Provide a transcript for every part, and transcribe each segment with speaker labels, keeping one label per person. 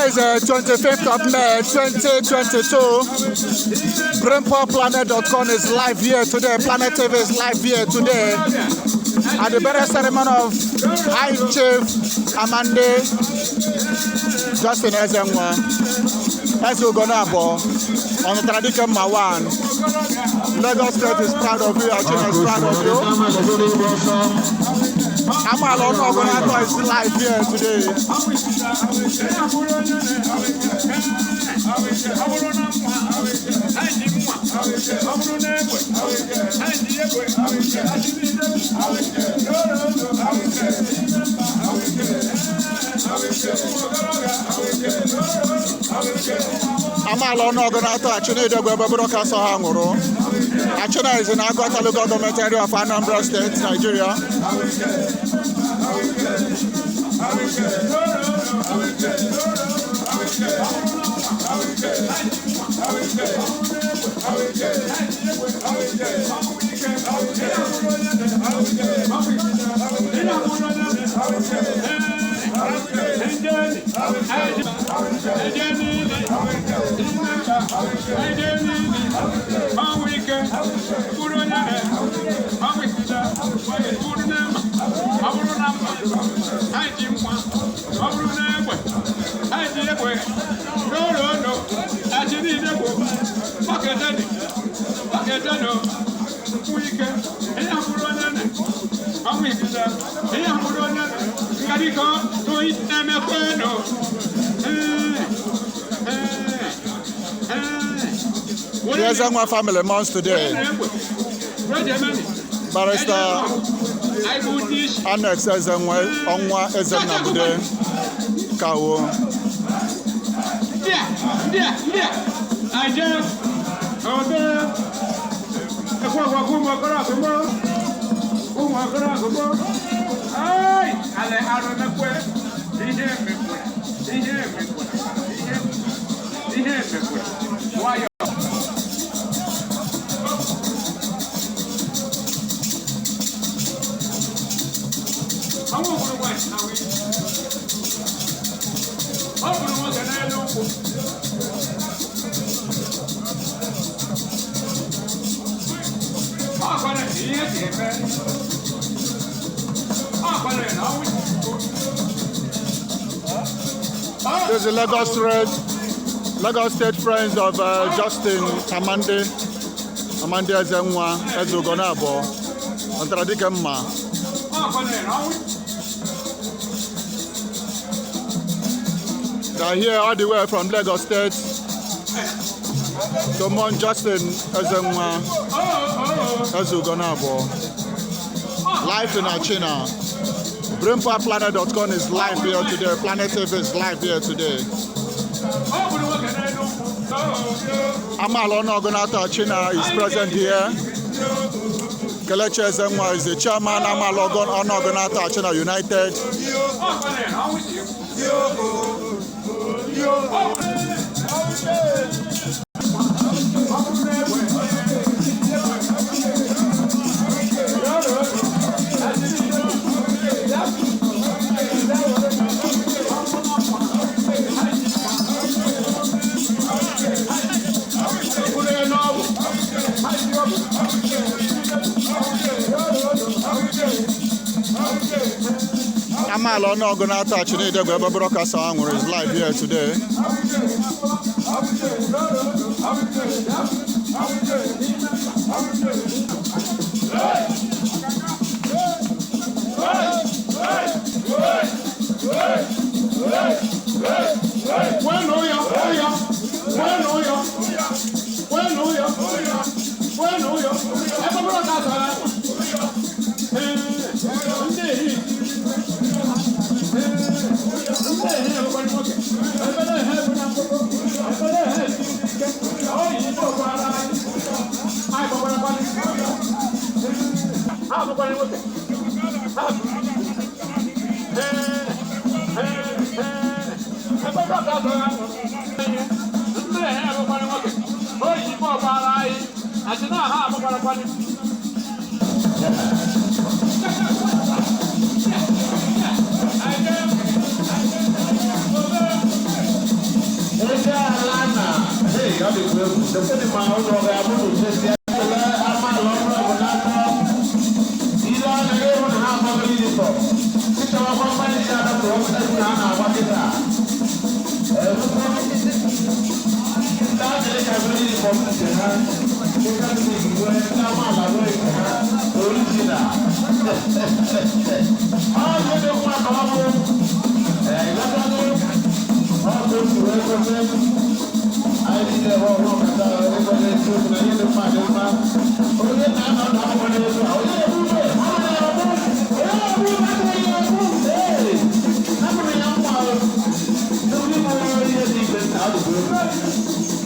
Speaker 1: Today is the 25th of May 2022. BrainpowerPlanet.com is live here today. Planet TV is live here today at the burial ceremony of High Chief Amande Justin Ezenwa Ezugonabo on the Tradika Mawan. Lagos State is proud of you. Achina is proud of you. Amalo Onogonato is live here today. Amalo Onogonato Achina Idegwe ebe broadcast ha nwụrụ. Achina is in Aguata Local Government Area of Anambra State, Nigeria. The Ezenwa family mourns today. Barrister Annex Ezenwa Onwa Ezennabude Kawo. This is Lagos State Friends of Justin Amande, Amande Ezenwa, Ezugonabo, Ontradikemma. They are here all the way from Lagos State to mourn Justin Ezenwa, Ezugonabo. Live in Achina. BrainpowerPlanet.com is live here today. Planet TV is live here today. Amalo Onogonato Achina is present here. Kelechi Ezenwa is the chairman. Amalo Onogonato Achina United. Amalo Onogonato Achina Idegwe ebe broadcast ahụ is live here today.
Speaker 2: Dịkwa egwu dependị ma ụlọ ọ ga-abụ na ochesi ekele amaala ọhụrụ bụ n'aka ile anya ga-ehụ na ha agbago uniform sichawakwa mmanya ji adapụ egwu na a na-agba kịta. Ndị Anglican nwere uniform nke ha, ndị Catholic nwere, ndị amaala nwere nke ha original. Ọ ihe dị mma ka ọ bụ ịghọtago ọ bụ otu wee kwesị anyị niile bụ ọhụrụ kata ịgwa n'eziokwu na ihe dị mma dị mma. Onye na-anọ na akwụkwọ n'elu a, onye ebube amụrụ ya ọbụ, onye ebube amụrụ ya ọbụ, ee, amụrụ ya mma o. Ndị nwere ihe dị ibe nna ọ dịkwa egwu.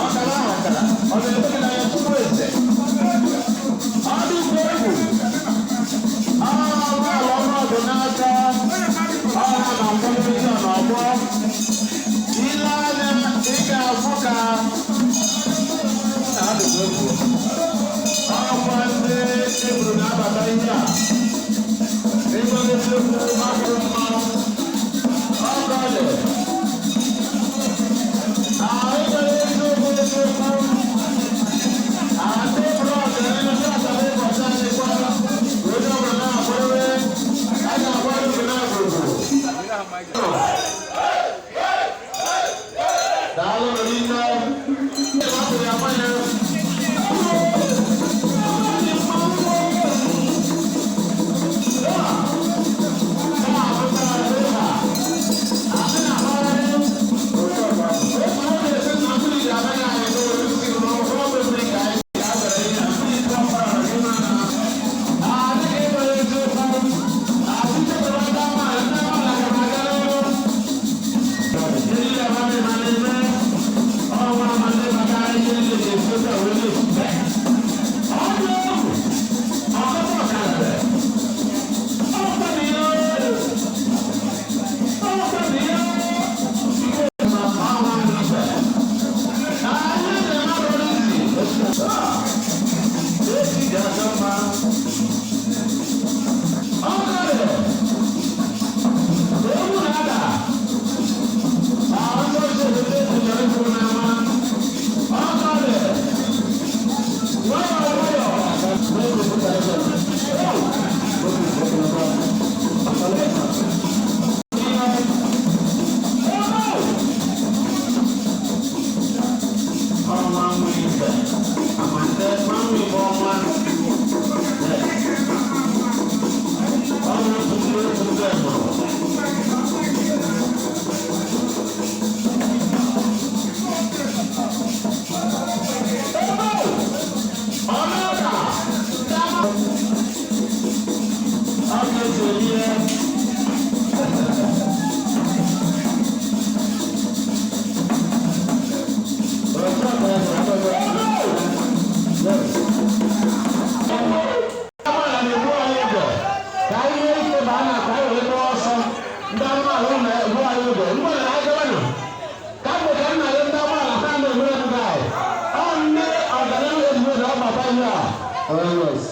Speaker 2: Ọkara ahụ ọkara, ọ na-eme gị n'anya tupu eze. Ọ dịkwa egwu. Ọ ala ọnụọgụ n'aka, ọ ha na nkwado ihe n'ọgbọ. Ile anya, ị ga-afụ ka na adịkwa egwu. Ọkwa ndị eburu na-abata ihe a. Ịgwa n'eziokwu, ọ bụrụ mmanwụ. Ọ ka ọ dị. Ịgwa n'eziokwu eziokwu. Ndị blọọgụ ndị asara ịbọchị anyị kwa onye ọbụla na-akwadobe a ga-akwado oge na-agbụrụ. Daalụ n'ime. Ndị ya mmanya. Ka anyị nwee ike baa na ka anyị wee gbaa ọsọ. Ndị amaala ụlọ egbu anyị oge mgbe na anyị gawanụ ka mgbe ka nna ya ndị amaala ha na-emere ndị anyị ọ nne ọganihu ezigbo na ọbata ihe a. Oh, yes.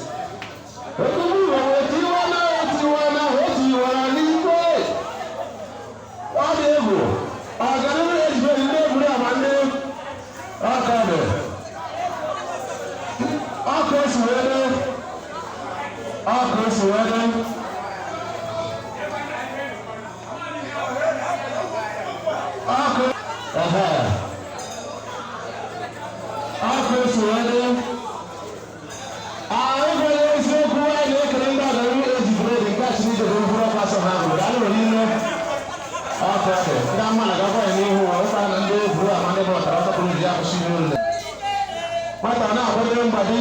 Speaker 2: Egungun ìwọ̀n tiwa náà tiwa náà ó ti wà n'igwe. Ọ dị egwu. Ọganihu ezigbo ndị egwuri ama ndị ọka dị. Ọkụ esi wee dị. Ọkụ esi wee dị. Ọkụ ehe. Ọkụ esi wee dị. Anyị nwere eziokwu, anyị na-ekele ndị ọganihu eji bred nke achịrị ije bụ mkpụrụ ọkụ asọ ha bụ daalụ niile. Ọkụ dị. Ndị ama na gakwa ya n'ihu ụka na ndị egwuru ama ndị bụ ọtara ọtọ pụrụ ji akwụsị ihe ụlọ. Nwata na-akwadebe mgbadi.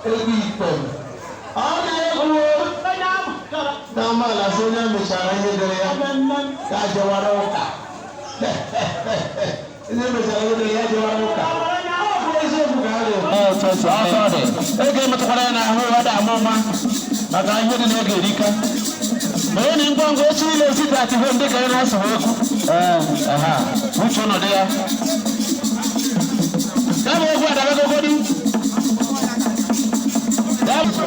Speaker 2: Egwu ikpem. Ọ na-egwu na amaala sị onye mechara ihe dịrị ya ka jewara ụka. Ndị mechara ihe dịrị ya jewara ụka. Ọ bụ eziokwu ka a na-ekwu.
Speaker 3: Ego emetụkwara ya n'ahụ, ọ dị ama ụma maka ihe dị n'oge erika. Ma onye na ngwa ngwa echi niile esite atiho ndị ka anyị na-asụ okwu. Uche ọnọdụ ya. Ya bụ okwu adabegogodi. Ya bụ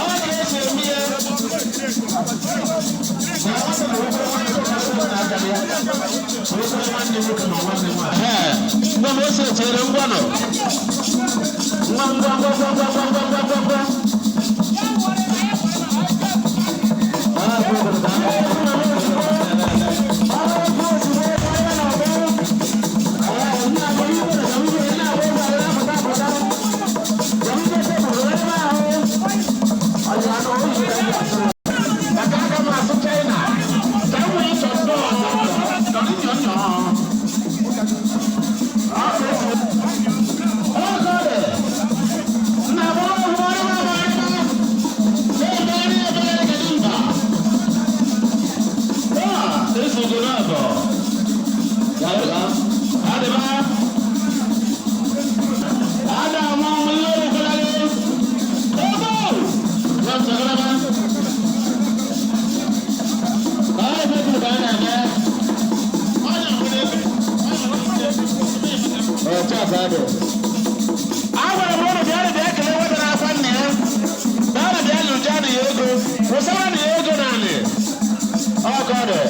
Speaker 3: ọ ga-esi eme ya. Ee, ngwa m ose chere ngwa nọ. Ngwa ngwa ngwa ngwa ngwa ngwa ngwa ngwa ngwa ngwa. Maka aka m asụ China, ka m wee chọ ndọ ọzọ, nyọ nyọ. Agwara m ụnụ bịara bịa kelee nwata n'afọ nna ya, bịara bịa lụja na ya ego, wụsara na ya ego naanị ọkọ dị.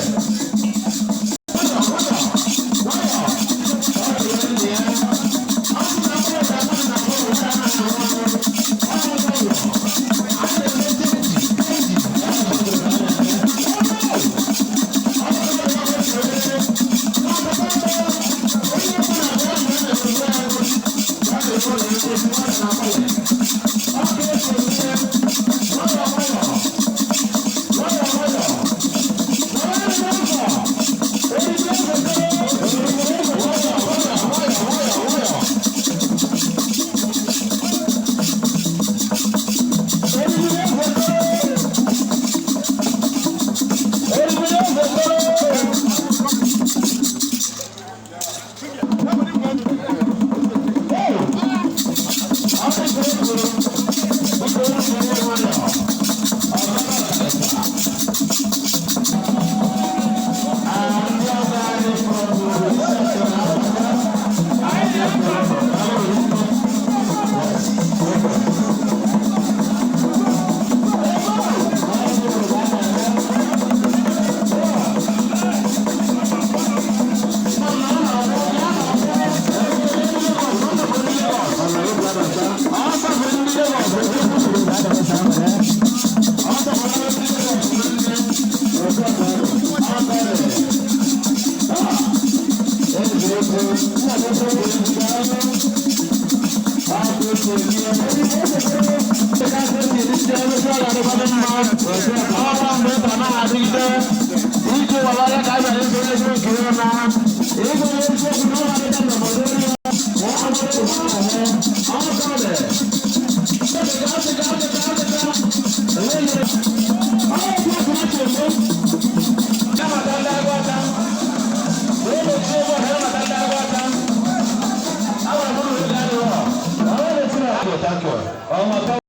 Speaker 2: Thank you.